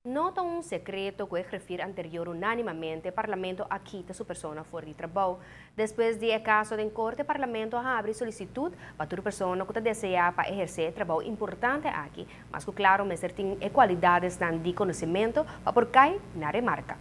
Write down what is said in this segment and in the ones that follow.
No ta un secreto cu e griffier anterior unanimamente Parlamento a kita su persona for di trabou. Despues di e caso den corte, Parlamento a habri solicitud pa tur persona cu ta desea pa eherce e trabou importante aki, mas cu claro mester tin e cualidadesnan di conocimento pa por cay na remarca.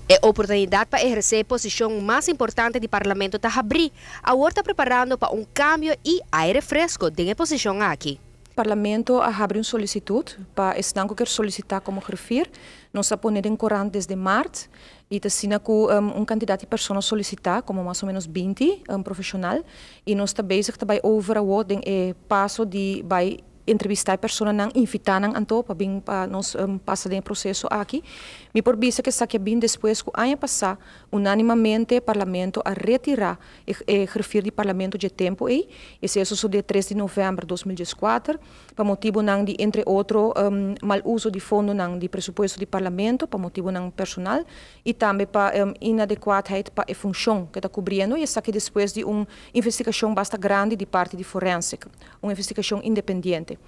E oportunidad pa eherce e posicion mas importante di Parlamento ta habri. Awor ta preparando pa un cambio y aire fresco den e posicion aki. Parlamento a habri un solicitud pa esnan cu kier solicita como griffier. Nos a pone den corant desde maart y ta asina cu un cantidad di persona solicita, como mas o menos 20 profesional, y nos ta bezig ta bay over awo den e paso di bay entrevista e personanan, invita nan anto pa bin pa nos pasa den e proceso aki. Mi por bisa cu esaki a bin despues cu aña pasa unanimamente Parlamento a retira e griffier di Parlamento dje tempo ey. Esey a sosode 3 di november 2014 pa motibonan di, entre otro, mal uso di fondonan di presupuesto di Parlamento pa motibonan personal y tambe pa inadecuaatheid pa e funcion cu ta cubriendo, y esaki despues di un investigacion basta grandi di parti di forensic, un investigacion independiente.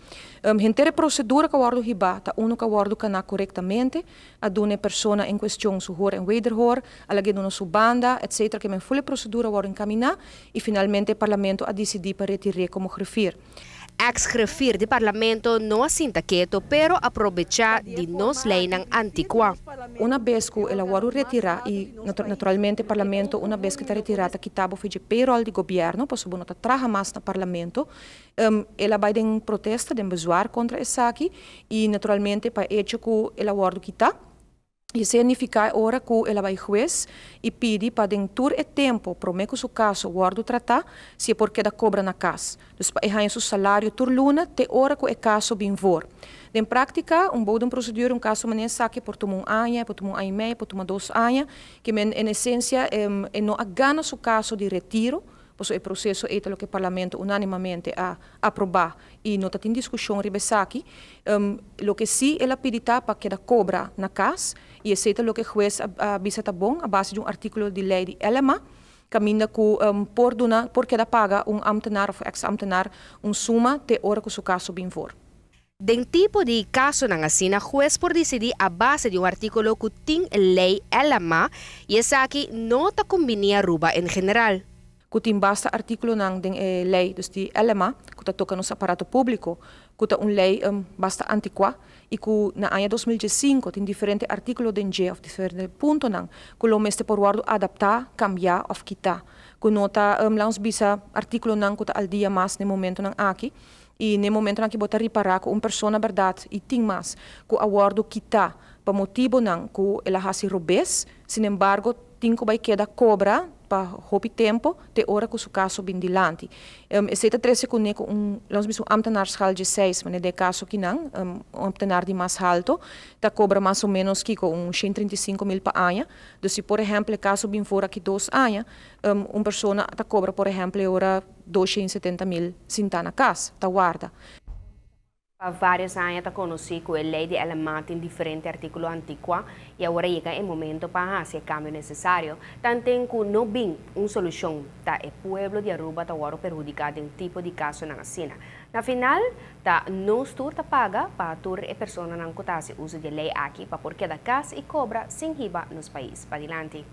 Henter e procedura cu a wordo hiba ta uno cu a wordo cana corectamente, a duna e persona en cuestion su hoor en wederhoor, a lag'e duna su banda, etc. Ke men ful e procedura a wordo encamina y finalmente Parlamento a dicidi pa retire como griffier. Ex-griffier di Parlamento no a sinta keto, pero a probecha di nos leynan anticua. Una bes cu el a wordo retira, y naturalmente Parlamento una bes cu ta retira ta kita bo for di payroll di gobierno, pasobra bo no ta traha mas na Parlamento, el a bay den protesta, den bezwaar contra esaki, y naturalmente pa hecho cu el a wordo kita. Y significa ora cu el a bay hues y pidi pa den tur e tempo prome cu su caso wordo trata, si e por keda cobra na cas. Dus pa e haya su salario tur luna te ora cu e caso bin voor. Den practica, un bodemprocedure, un caso manera esaki por tuma un aña, por tuma un aña y medio, por tuma 2 aña, kiermen en esencia e no a gana su caso di retiro, paso e proceso ey ta loke Parlamento unanimamente a aproba y no tin discusion riba esaki. Loke si el a pidi ta pa keda cobra na cas, y esey ta loke hues a bisa ta bon a base di un articulo di ley di LMA, caminda cu por duna, por keda paga un ambtenaar of ex-ambtenaar un suma te ora cu su caso bin voor. Den tipo di casonan asina, hues por dicidi a base di un articulo cu tin ley LMA, y esaki no ta combini Aruba en general. Cu tin basta articulonan den e ley, dus di LMA, cu ta toca nos aparato publico, cu ta un ley basta anticua y cu na aña 2005 tin diferente articulo den dje of diferente puntonan cu lo mester por wordo adapta, cambia of kita. Cu no ta, laga nos bisa, articulonan cu ta al dia mas na momentonan aki, y na momentonan aki bo ta ripara cu un persona, berdad, y tin mas cu a wordo kita pa motibonan cu el a hasi robes, sin embargo tin cu bay keda cobra pa hopi tempo te ora cu su caso bin dilanti. Esey ta trece cu un, laga nos bisa, un ambtenaar schaal 6, maar den caso akinan, un ambtenaar di mas halto, ta cobra mas o menos kico un 135 mil pa aña. Dus si, por ehempel, e caso bin voor aki 2 aña, un persona ta cobra, por ehempel, ora 270 mil sinta na cas, ta warda. Pa varios aña ta conoci cu e ley di LMA tin diferente articulo anticua y awor a yega e momento pa haci e cambio necesario. Tanto cu no bin un solucion, ta e pueblo di Aruba ta wordo perhudica den tipo di casonan asina. Na final, ta nos tur ta paga pa tur e personanan cu ta haci uso di e ley aki pa por keda cas y cobra sin hiba nos pais padilanti.